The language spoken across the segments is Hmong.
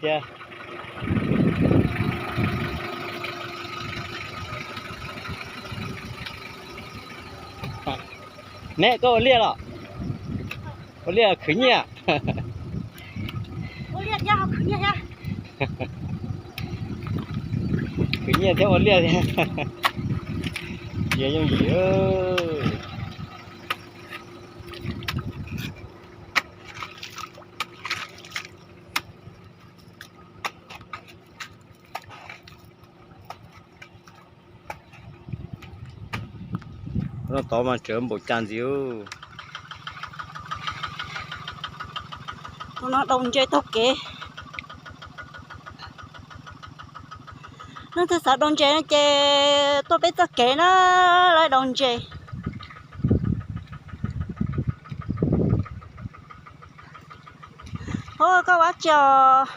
Tiag. Neb, koj ua liaj los? Ua liaj khwv nyiaj. Khwv nyiaj thiab ua liaj thiab. Cia yooj yim. Noj tod mas tseem npaum cas ntxiv. Tus no daus ntses taug kev. Leej twg xav daus ntses no ces tuaj peb txoj kev na, lawv daus ntses. Ub, koj ua dab tsi os?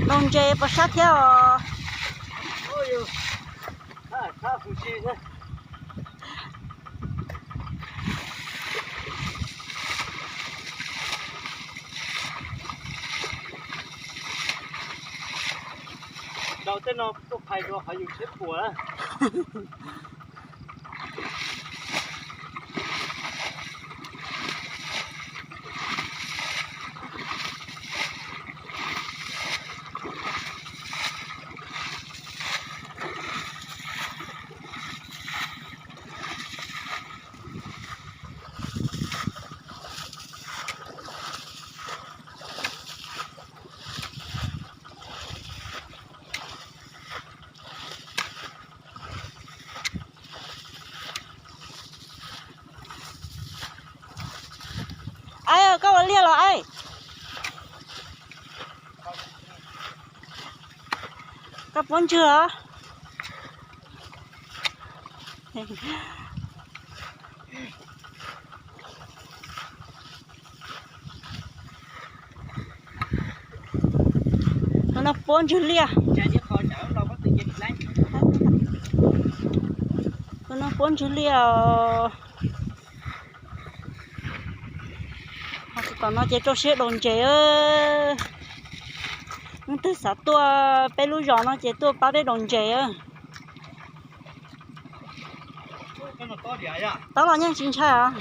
Daus ntses pos sab thiab os. Daus tej no tuaj phais rau qhov yus tsheb puas. Aib, koj ua liaj los aib? Koj puab ntswg los? Tus no puab ntswg liaj. Tus no puab ntswg liaj os. Ho tsis tom no ces rau siab daus ntses. Leej twg xav tuaj peb lub zos no ces tuaj pab peb daus ntses. Tob los nyaj tsis ntshai os.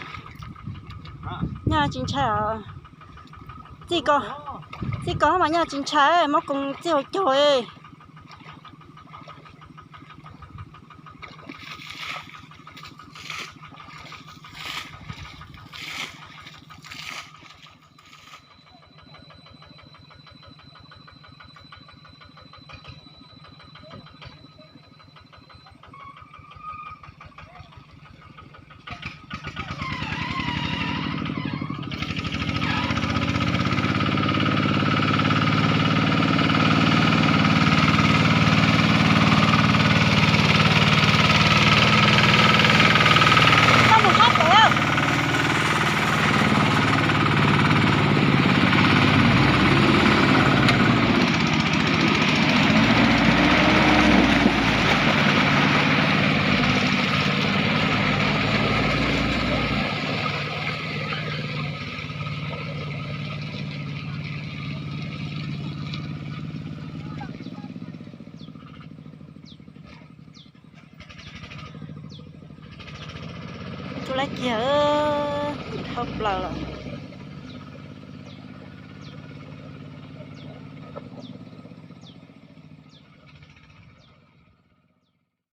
Nyaj tsis ntshai os. Txij ko, txij ko mas nyaj tsis ntshai, muab koos txij hauv caug. Tsuj laib kiag, dhau plaws lawm.